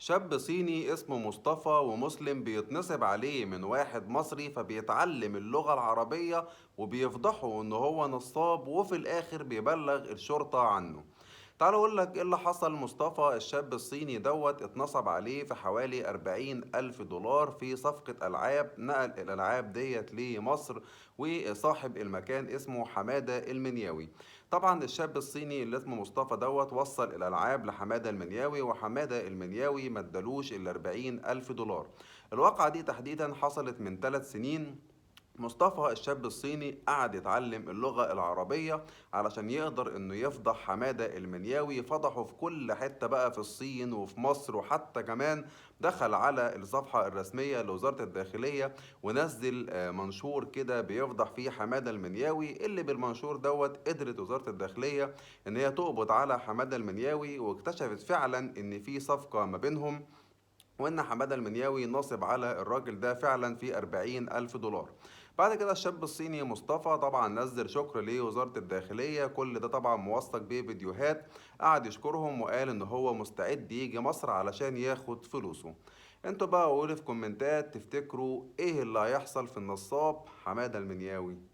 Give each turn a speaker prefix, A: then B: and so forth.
A: شاب صيني اسمه مصطفى ومسلم بيتنصب عليه من واحد مصري، فبيتعلم اللغة العربية وبيفضحه ان هو نصاب، وفي الاخر بيبلغ الشرطة عنه. تعالوا اقول لك ايه اللي حصل. مصطفى الشاب الصيني دوت اتنصب عليه في حوالي 40,000 دولار في صفقة ألعاب. نقل الألعاب ديت لمصر، وصاحب المكان اسمه حمادة المنياوي. طبعا الشاب الصيني اللي اسمه مصطفى دوت وصل الألعاب لحمادة المنياوي، وحمادة المنياوي ما ادالوش ال 40,000 دولار. الواقعة دي تحديدا حصلت من 3 سنين. مصطفى الشاب الصيني قعد يتعلم اللغة العربية علشان يقدر انه يفضح حمادة المنياوي. فضحه في كل حتة بقى، في الصين وفي مصر، وحتى كمان دخل على الصفحة الرسمية لوزارة الداخلية ونزل منشور كده بيفضح فيه حمادة المنياوي، اللي بالمنشور دوت قدرت وزارة الداخلية ان هي تقبض على حمادة المنياوي، واكتشفت فعلا ان في صفقة ما بينهم، وان حمادة المنياوي نصب على الراجل ده فعلا في 40,000 دولار. بعد كده الشاب الصيني مصطفى طبعا نزل شكر لوزارة الداخلية، كل ده طبعا موثق بفيديوهات، قعد يشكرهم وقال ان هو مستعد يجي مصر علشان ياخد فلوسه. انتوا بقى قولوا في كومنتات، تفتكروا ايه اللي هيحصل في النصاب حمادة المنياوي؟